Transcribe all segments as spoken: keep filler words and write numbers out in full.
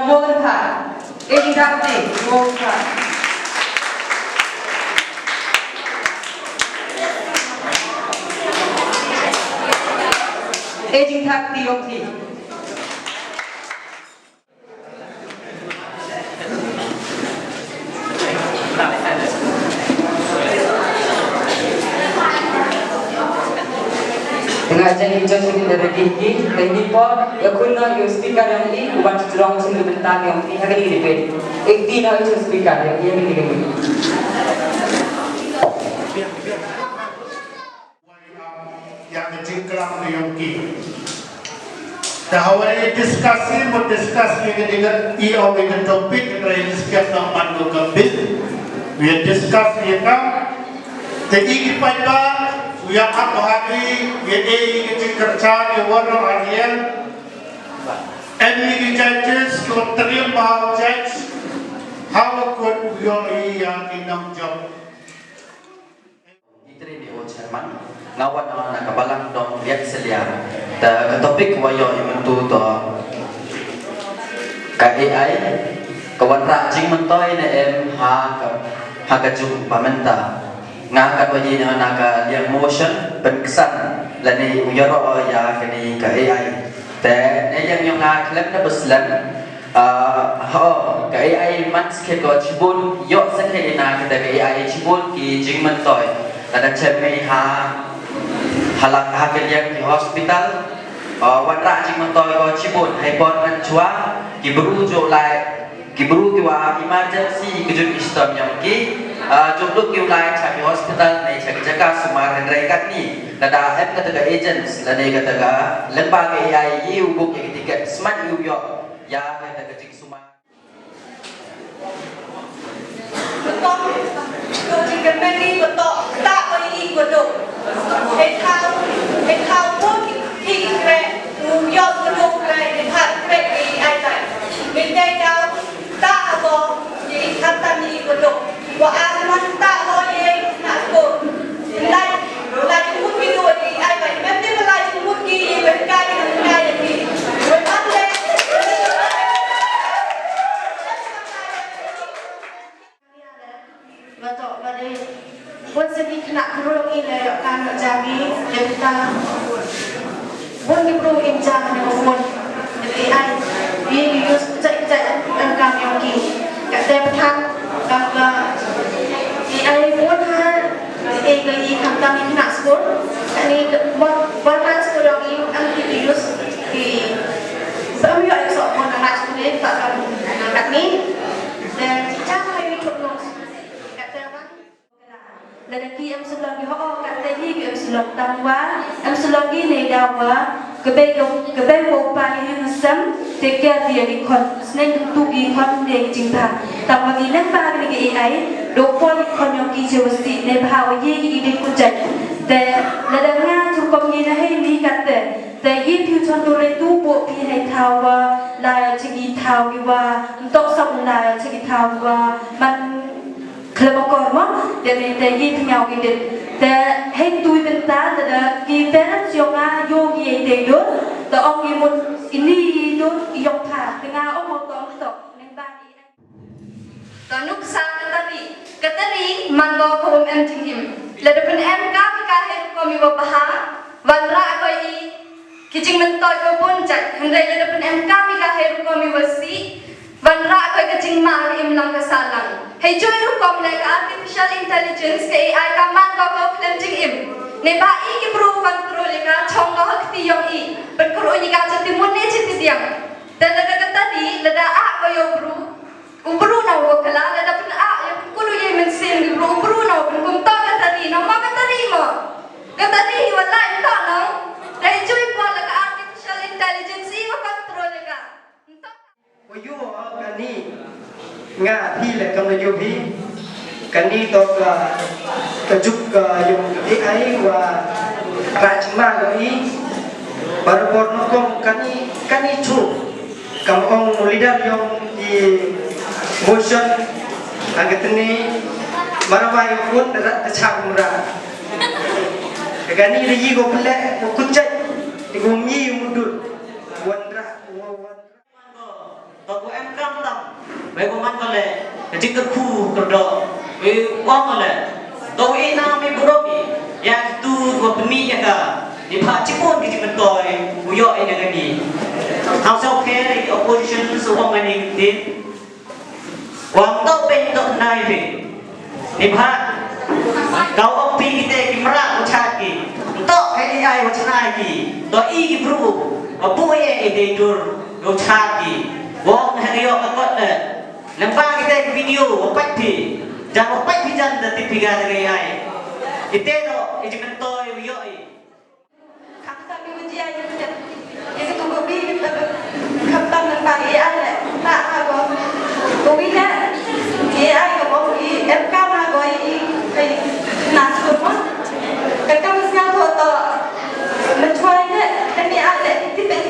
Mohan Pha. Aging Thakti, Mohan Pha. Aging Thakti, Yongthi. Nga jan i jan i da ready ki, ready por, ya kun na yo speaker yong i, u ban strong sin ke bentang yong i, ha kani debate. Ek di na yo speaker yong i, ha kani debate. Ïa ka jingklam ka yong ki. Te hawei discuss ïa, mo discuss ïa ka dei ka, ïa ka topic, ka dei discuss ka man ka bill. Ïa discuss ïa ka. Te i ki paidbah, ïa ap ha ki, ïa, ïa ka jingkyrchan ïa waroh arlian. Em ïa ki judges, ki triem bha judge. Hawa kut ïa, ïa ki nongjop. Ki trei ni o chairman, nga wan na ka balang dong riat selia. Ta ka topik wa ïoh i mynta to ka A I, ka wanrah jingmyntoi ne em ha ka, ha ka juk ba mynta. Nga ka wa ïa na ka liang motion, pynksan, lane u ïaroh ïa kane ka A I. Te ne ïa nga khlem na beslem, Ah, ho, ka A I man skhet ko chibun, ïoh skhet ina kita ka A I chibun ki jingmyntoi. Lada chem mei ha, ha la, ha ka liang ki hospital, ah, wanrah jingmyntoi ko chibun. Hai por ngan chwa, ki bru ju lai, ki bru ki wa emergency ki jun istom yong ki, ah, ju luk ki u lai cha ki hospital, ne cha ki jaka sumar hynrei katni. Lada em kata ka agents, lada kata ka lyngba ka A I, ïa u book ïa ki ticket, smat ïa u ïoh, ïa kata ka jing Suma. Betok, to jingkyrmen ni betok, tak ko i ko dok. Hei thau, hei thau pun ki, ki kre, u yom ko dok kre, ni phat kre ki ai tai. Ni dei dau, tak ko, ni kata ni ko dok. Wa an man tak ko ye, nak ko. Lai, lai mut ki dok, ni ai tai. Mem ni lai mut ki, ye, kai, kai, ki. Wa an le. Ba to ba dei. Bun sien ki khynnah khynroo ngi la ïoh kam ïoh jam ngi, dei ta. Bun ki briew im jam ne bun. Dei ai. Ngi use kjat kjat em kam ïong ki. Ka dei pynthang kam ka. Dei ai bun ha. Dei ka i kam kam i khynnah skul. Kane ka bun bun khynnah skul ïong ngi em ki use ki. Sa ym ïoh i sok bun khynnah skul ne ta kam kane. Lada ki em shlong ki ho, kata hi ki em shlong tang wa em shlong ki ne da wa ka bei ka, ka bei wa u pa ïa u sem, te ka ïa ki khon, sneng tu ki khon ne ki jingpang. Tang wa ki lem ba ki ne ki A I, do poi ki khon yong ki che wa si ne ba wa ye ki dei ku jait. Te lada nga tur kom ye na hei ni kata. Te i phi u chon to le tu po phi hei thaw wa la ya chi ki thaw ki wa ntok sa u la ya chi ki thaw ki wa man khlem akor mo. Te me te i phi nyaw ki dit. Te hei tu i bynta te da ki parents yong nga yo ki ei te do. Te ong i mut ini i do i yong pha. Te nga ong mo to ong to. Neng ba i To nuksa ka tari. Ka tari man ko ka um em jingim. Lada pynem kam ka hei rukom i wa bha, wanrah ko i ki jingmyntoi ko bun jait. Hynrei lada pynem kam ka hei rukom i wa sih, wanrah ko i ka jingma ka im lang ka sah lang. Hei joi rukom le ka artificial intelligence ka A I ka man ko ka khlem jingim. Ne ba i ki bru control i ka chong ko ha kti yong i. Pynkhreh i ka chati mun ne chati diang. Te lada ka tari, lada ah ko yo bru. U bru na u kylla, lada pynah ïa u kulu ïa mynsiem ki bru, u bru na u pynkum to ka tari, na ma ka tari mo. Ka tari hi wa lai to no. Dei jui pon la ka artificial intelligence i wa control ïa ka. To. Wa yu ha kani nga phi le kam na yu phi. Kani to ka, ka juk ka yung A I wa rajma ka i. Barabor no kom kani, kani chu. Kam ong leader yong ki motion ha ka tni marwai pun rat ka chak mura. Ka kani ri yi ko pele ko kuchai ko mi mudur. Wanrah, wanrah. To ko em kam tam, wei ko man ko le, ka jingkyrkhu kyrdoh, wei ko man ko le, to wei na mi burom mi, ya tu ko pynmih ya ka, ni pha chipon ki jingmyntoi, u yoh ïa ka ni. House of Care, opposition, su ong ani tin. Wan to pyn to nai phi. Ni pha. Kau ong phi kite ki mra u chat ki. To A I u chnai ki. To i ki bru. Abu ye i de dur u chat ki. Wong ha yo ka kot de. Nampak kite ki video u pat phi. Jan u pat phi jan da tip phi ga da A I. Kite to i jingmyntoi u yoh i. Khamtam ïa u jia ïa u jia. Ïa katu ka wi khamtam nang tang ïa ai leh. Ta ha ko. Ko wi leh. Ïa ai ko ko wi em kam ha ko ïa i. Kai nas ko mo. Ka kam sngap ho to. Menchuai leh. Kami ai leh. Tip leh.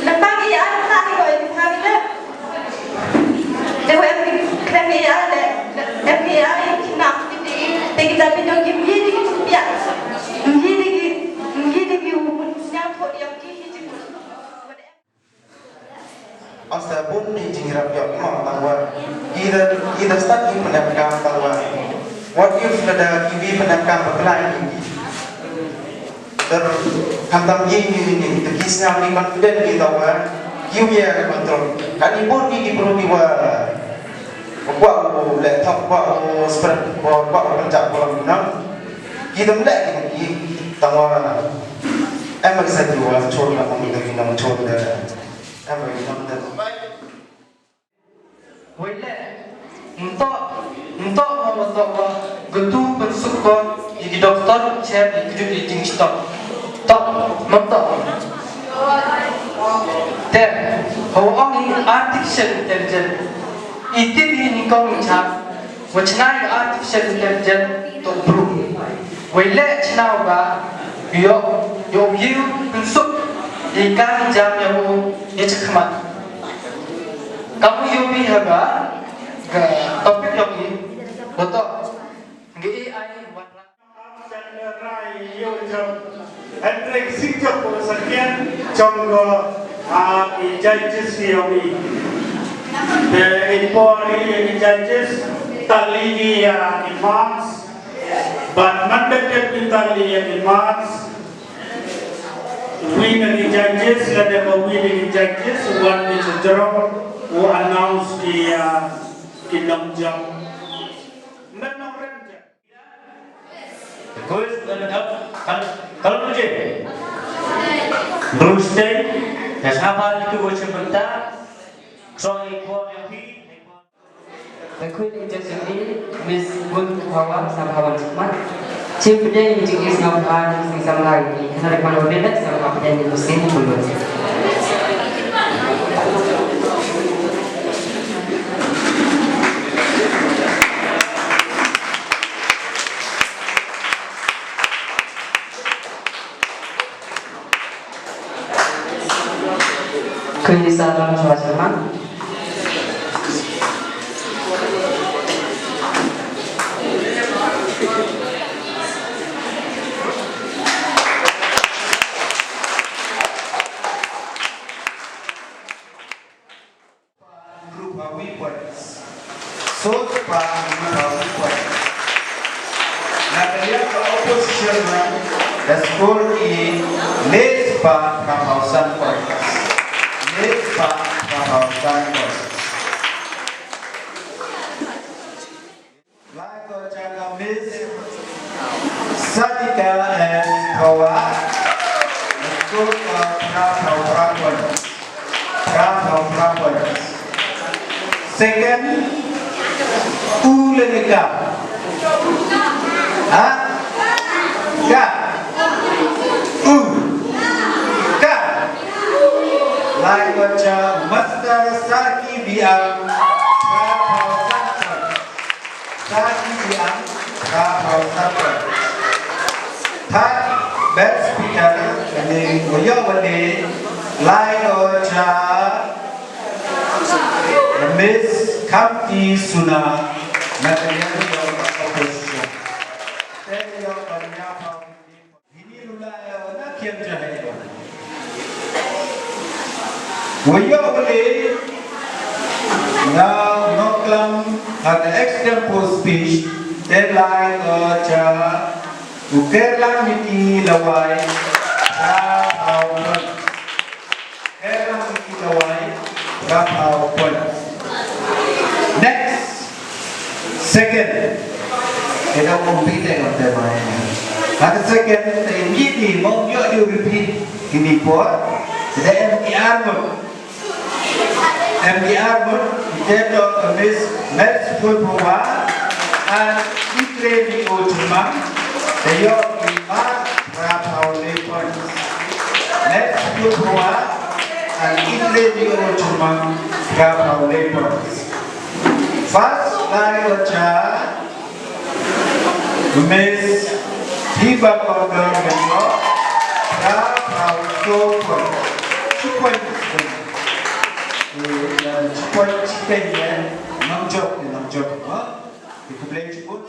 Nang tang ïa ai ta ha ko ïa ka wi leh. Te em ki kren ki ïa de, em ki ïa ki khynnah ki, te kita pynjong ki mih de ki piak. Mih de ki, mih de ki u sñiawthuh ïa ki ki jingmut. Asta bun ki jingrap ïa ki ma tang wa. Ida, ida stad ki pynjah ka tang wa. What if lada ki bi pynjah ka ba pynjah ki? Ter, khamtam ïa ïa ïa ïa, ter ki sñiaw ki confident ki tang wa, ki ïa control. Kani bun ki ki bru ki wa, wa u leh thok, wa u spread, wa, wa u pynjah, wa u nang. Ki dang leh ki ki tang wa. Em ba ki sa ki wa chot na ong ki nang chot da. Em ba ki nang da. Wei leh, mynta, mynta nga mynta ba katu pynsuk ko ïa ki doktor, cher ïa ki jingchitom. Tok, mynta. Te, hawa ong ïa artificial intelligence. Iti bi ni kong cha, wa chna ïa artificial intelligence to bru. Wei leh chna ba, yo, yo yu pynsuk ïa ka jam ïa u ïa chakmat. Kamu yobi ha ka, ka topic yong i, betul. Ngi ai wan ra. Chandra Rai, yo jam. Hendrik Singh jam ko sakian, jam ko, ah, i judges yong i. The inquiry i judges, tali ya i marks, but mandated i tali ya i marks. Wi na ki judges, lada ba wi na ki judges, wan ki juror, u announce ki, ah, ki nongjop. Ngan nongrem judge. Request ngan dap, kal-, kalon je. Bruce Teng, ka sapa ni tu ko chimenta, so i ko yang pi. Request in judge ni, Miss Gun Hawa, Sam Hawa Chikmat. Chim pdiang in jing is ngam ha, jing sam lai ni, kena request in judge, sam ha pdiang in jing bulu. Kuni salam jua jua. Group of weapons. Source pa group of weapons. Na ka liang ka opposition, the score is less pa phra phaw san points. Less pa phra phaw san points. Lai ko cha ka Miss Sadika M Phawa. Score ka phra phaw phra points. Phra phaw phra points. Second, U Lenika. Ha? Ka. U. Ka. Lai ko cha Master Saki Biang. Phra phaw san points. Saki Biang, phra phaw san points. Third best speaker, kane u ïoh wa ne, lai ko cha Miss Khamti Suna, na ka liang u ïoh opposition. Te u ïoh ban ïa phaw. Ini lula ya wana kian jahai ya wana. Waya wale. Nga nongklam ha ka extempore speech, te lai ka cha u Kerlang Miki Lawai, phra phaw point. Kerlang Miki Lawai, phra phaw point. Next, second. Kita mau bida ng tema ini. Ha ka second, te ngi di mau yo di repeat ini por. Te em di armut. Em di armut, te to Miss Mets Pulpwa and Itre di Ochumang, te yo di ma phra phaw le point. Mets Pulpwa and Itre di Ochumang, phra phaw le point. First lai o cha, Miss Hiba Kondor Menlo, phra phaw saw point. Two point. Eh, two point pen ïa, nang jop, nang jop, ha? Khublei shibun.